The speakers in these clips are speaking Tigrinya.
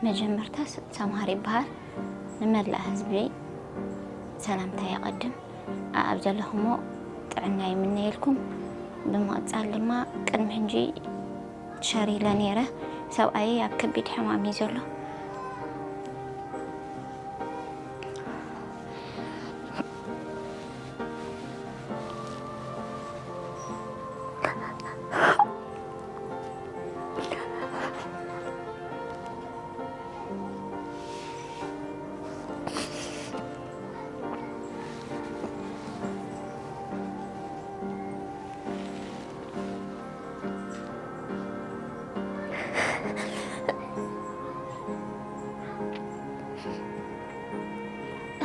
መጀመርታ ስ-፣ ሰምሃር ይበሃል። ንመላእ ህዝቢ ሰላምታ የቐድም። ኣኣብ ዘለኹሞ ጥዕና ይምነየልኩም። ብምቕጻል ድማ ቅድሚ ሕጂ ሸር ኢለ ነይረ። ሰብኣየይ ኣብ ከቢድ ሕማም እዩ ዘሎ።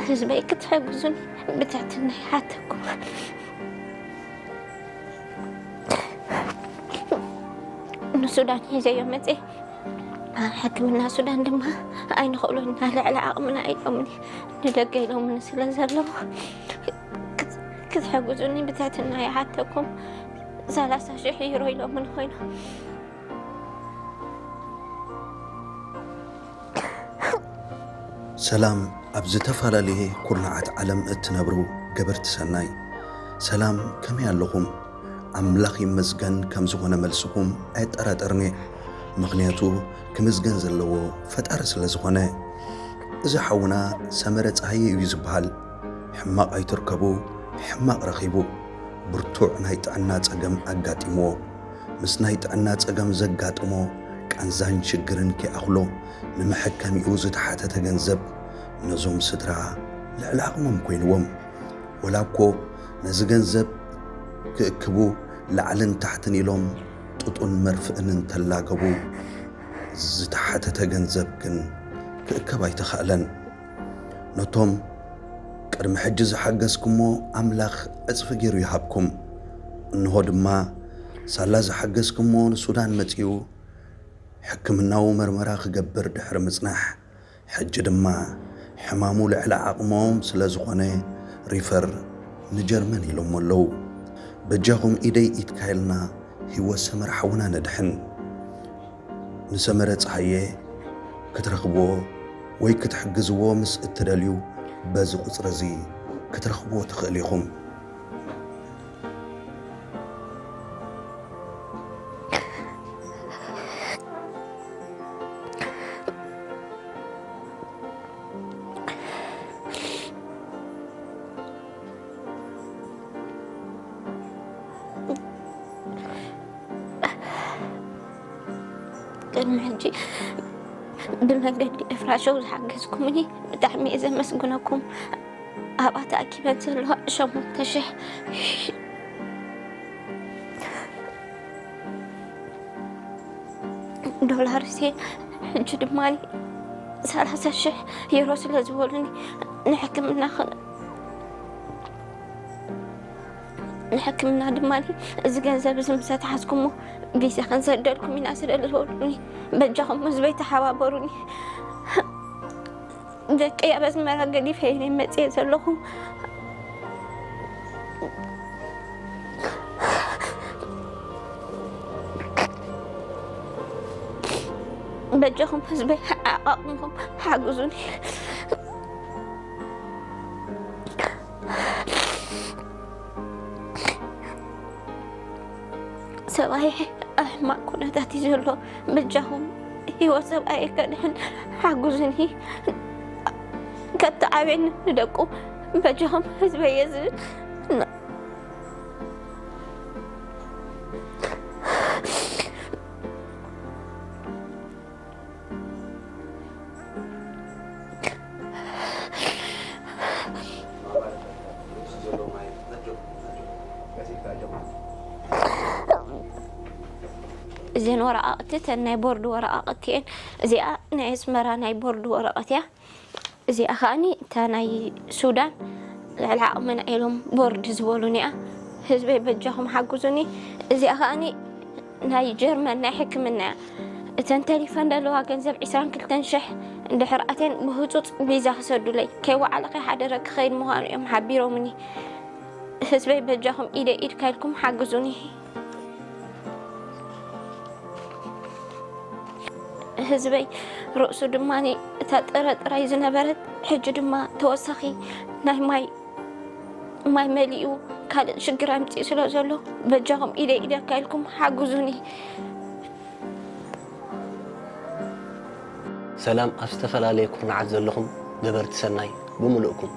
ህዝበይ ክትሕግዙን ብትሕትና ይሓተኩም። ንሱዳን ሒዘዮ መፅእ። ሕክምና ሱዳን ድማ ኣይንኽእሎን ኢና፣ ልዕሊ ዓቕምና ኢሎምኒ፣ ንደገ ኢሎምኒ ስለ ዘለዉ ክትሕግዙኒ ብትሕትና ይሓተኩም። ሰላሳ ሽሕ ዩሮ ኢሎምኒ ኮይኖም። ሰላም ኣብ ዝተፈላለየ ኩርናዓት ዓለም እትነብሩ ገበርቲ ሰናይ፣ ሰላም ከመይ ኣለኹም? ኣምላኽ ይመስገን ከም ዝኾነ መልስኹም ኣየጠራጠርን'የ። ምኽንያቱ ክምስገን ዘለዎ ፈጣሪ ስለ ዝኾነ። እዚ ሓውና ሰመረ ጸሃየ እዩ ዝበሃል። ሕማቕ ኣይትርከቡ፣ ሕማቕ ረኺቡ። ብርቱዕ ናይ ጥዕና ጸገም ኣጋጢምዎ። ምስ ናይ ጥዕና ጸገም ዘጋጥሞ ቃንዛን ሽግርን ከይኣኽሎ ንመሐከሚኡ ዝተሓተተ ገንዘብ ነዞም ስድራ ልዕሊ ዓቕሞም ኮይንዎም። ወላ እኮ ነዚ ገንዘብ ክእክቡ ላዕልን ታሕትን ኢሎም ጡጡን መርፍእን እንተላገቡ ዝተሓተተ ገንዘብ ግን ክእከብ ኣይተኻእለን። ነቶም ቅድሚ ሕጂ ዝሓገዝኩሞ ኣምላኽ ዕጽፊ ገይሩ ይሃብኩም። እንሆ ድማ ሳላ ዝሓገዝኩሞ ንሱዳን መጺኡ ሕክምናዊ መርመራ ክገብር ድሕሪ ምጽናሕ፣ ሕጂ ድማ ሕማሙ ልዕሊ ዓቕሞም ስለ ዝኾነ ሪፈር ንጀርመን ኢሎሞ ኣለዉ። በጃኹም ኢደይ ኢድካ ኢልና ህይወት ሰመረ ሓውና ነድሕን። ንሰመረ ጸሃየ ክትረኽብዎ ወይ ክትሕግዝዎ ምስ እትደልዩ በዚ ቁጽሪ እዚ ክትረኽብዎ ትኽእል ኢኹም። ቅድሚ ሕጂ ብመንገዲ ኤፍራሸው ዝሓገዝኩምኒ ብጣዕሚ እየ ዘመስግነኩም። ኣብኣ ተኣኪበን ዘለዋ ሸሞንተ ሽሕ ዶላር እየ። ሕጂ ድማ ሰላሳ ሽሕ ዩሮ ስለ ዝበሉኒ ንሕክምና ኸ-፣ ንሕክምና ድማ እዚ ገንዘብ እዚ ምስ ኣትሓዝኩሞ ቪዛ ክንሰደልኩም ኢና ስለ ዝበሉኒ፣ በጃኹም ህዝበይ ተሓባበሩኒ። ደቀይ ኣብ ኣስመራ ገዲፈ እየ መፅየ ዘለኹ። በጃኹም ህዝበይ ዓቓቕምኩም ሓግዙኒ። ሰብኣይ ኣብ ሕማቕ ኩነታት እዩ ዘሎ። በጃኹም ህይወት ሰብኣይ ከድሕን ሓጉዝኒ። ካብቲ ዓብየኒ ንደቁ በጃኹም ህዝበይ እየ ዝብል። እዘን ወረቓቕቲ እተን ናይ ቦርድ ወረቓቕቲ እየን። እዚኣ ናይ ኣስመራ ናይ ቦርድ ወረቐት እያ። እዚኣ ከኣኒ እታ ናይ ሱዳን ልዕሊ ዓቕምና ኢሎም ቦርድ ዝበሉኒ እያ። ህዝበይ በጃኹም ሓግዙኒ። እዚኣ ከኣኒ ናይ ጀርመን ናይ ሕክምና እያ። እተን ተሪፈን ዘለዋ ገንዘብ ዕስራን ክልተን ሽሕ እንድሕር ኣትየን ብህጹጽ ቪዛ ክሰዱለይ፣ ከይወዓለ ከይሓደረ ክኸይድ ምዃኑ እዮም ሓቢሮምኒ። ህዝበይ በጃኹም ኢደ ኢድካ ኢልኩም ሓግዙኒ። ህዝበይ ርእሱ ድማ እታ ጥረ ጥራይ ዝነበረት ሕጂ ድማ ተወሳኺ ናይ ማይ ማይ መሊኡ ካልእ ሽግር ኣምፂኡ ስለ ዘሎ በጃኹም ኢደ ኢደካ ኢልኩም ሓግዙኒ። ሰላም ኣብ ዝተፈላለየ ኩርናዓት ዘለኹም ገበርቲ ሰናይ ብምልእኩም፣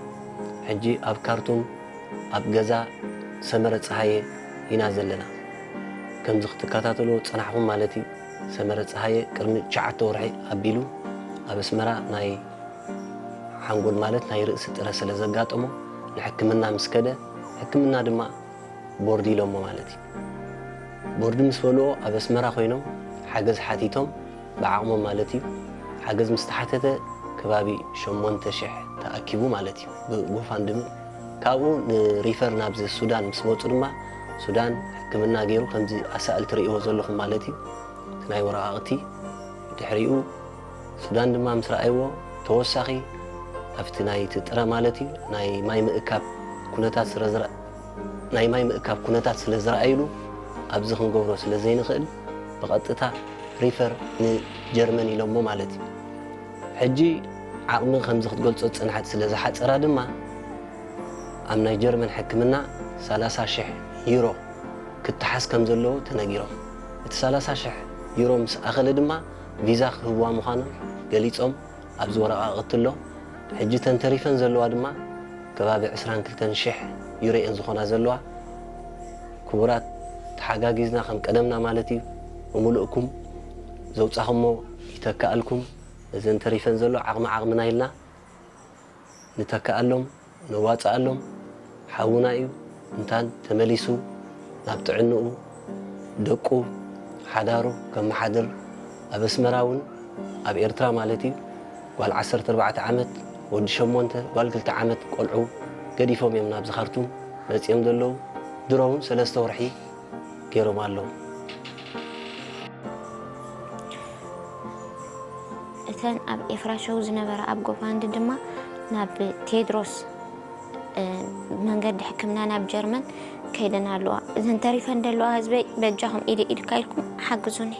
ሕጂ ኣብ ካርቱም ኣብ ገዛ ሰመረ ፀሃየ ኢና ዘለና። ከምዚ ክትከታተልዎ ዝፀናሕኹም ማለት እዩ። ሰመረ ፀሃየ ቅድሚ ትሽዓተ ወርሒ ኣቢሉ ኣብ ኣስመራ ናይ ሓንጎል ማለት ናይ ርእሲ ጥረ ስለ ዘጋጠሞ ንሕክምና ምስ ከደ ሕክምና ድማ ቦርድ ኢሎሞ ማለት እዩ። ቦርድ ምስ በልዎ ኣብ ኣስመራ ኮይኖም ሓገዝ ሓቲቶም ብዓቕሞም ማለት እዩ። ሓገዝ ምስ ተሓተተ ከባቢ ሸሞንተ ሽሕ ተኣኪቡ ማለት እዩ ብጎፋንድሚ። ካብኡ ንሪፈር ናብዚ ሱዳን ምስ መፁ ድማ ሱዳን ሕክምና ገይሩ ከምዚ ኣሳእል ትርእይዎ ዘለኹም ማለት እዩ። እቲ ናይ ወረቓቕቲ ድሕሪኡ ሱዳን ድማ ምስ ረኣይዎ ተወሳኺ ኣብቲ ናይ እቲ ጥረ ማለት እዩ ናይ ማይ ምእካብ ኩነታት ስለ ዝረ ናይ ማይ ምእካብ ኩነታት ስለ ዝረኣይሉ ኣብዚ ክንገብሮ ስለ ዘይንኽእል ብቐጥታ ሪፈር ንጀርመን ኢሎሞ ማለት እዩ። ሕጂ ዓቕሚ ከምዚ ክትገልጾ ዝጸንሐት ስለ ዝሓጸራ ድማ ኣብ ናይ ጀርመን ሕክምና ሰላሳ ሽሕ ዩሮ ክተሓዝ ከም ዘለዎ ተነጊሮም። እቲ ሰላሳ ሽሕ ዩሮ ምስ ኣኸለ ድማ ቪዛ ክህብዋ ምዃኖም ገሊጾም ኣብዚ ወረቓቕቲ ኣሎ። ሕጂ እተን ተሪፈን ዘለዋ ድማ ከባቢ ዕስራን ክልተን ሽሕ ዩሮ እየን ዝኾና ዘለዋ። ክቡራት ተሓጋጊዝና ከም ቀደምና ማለት እዩ ብምሉእኩም ዘውጻኹሞ ይተክኣልኩም። እዘን ተሪፈን ዘሎ ዓቕሚ ዓቕምና ኢልና ንተክኣሎም ነዋፅኣሎም። ሓውና እዩ እንታን ተመሊሱ ናብ ጥዕንኡ ደቁ ሓዳሩ ከመሓድር ኣብ ኣስመራ እውን ኣብ ኤርትራ ማለት እዩ ጓል ዓሰርተ ኣርባዕተ ዓመት ወዲ ሸሞንተ ጓል ክልተ ዓመት ቆልዑ ገዲፎም እዮም ናብዚ ካርቱም መፂኦም ዘለዉ። ድሮ እውን ሰለስተ ወርሒ ገይሮም ኣለዉ። እተን ኣብ ኤፍራሸው ዝነበራ ኣብ ጎፋንዲ ድማ ናብ ቴድሮስ መንገዲ ሕክምና ናብ ጀርመን ከይደን ኣለዋ። እዘን ተሪፈን ዘለዋ ህዝበይ በጃኹም ኢደ ኢድካ ኢልኩም ሓግዙኒ።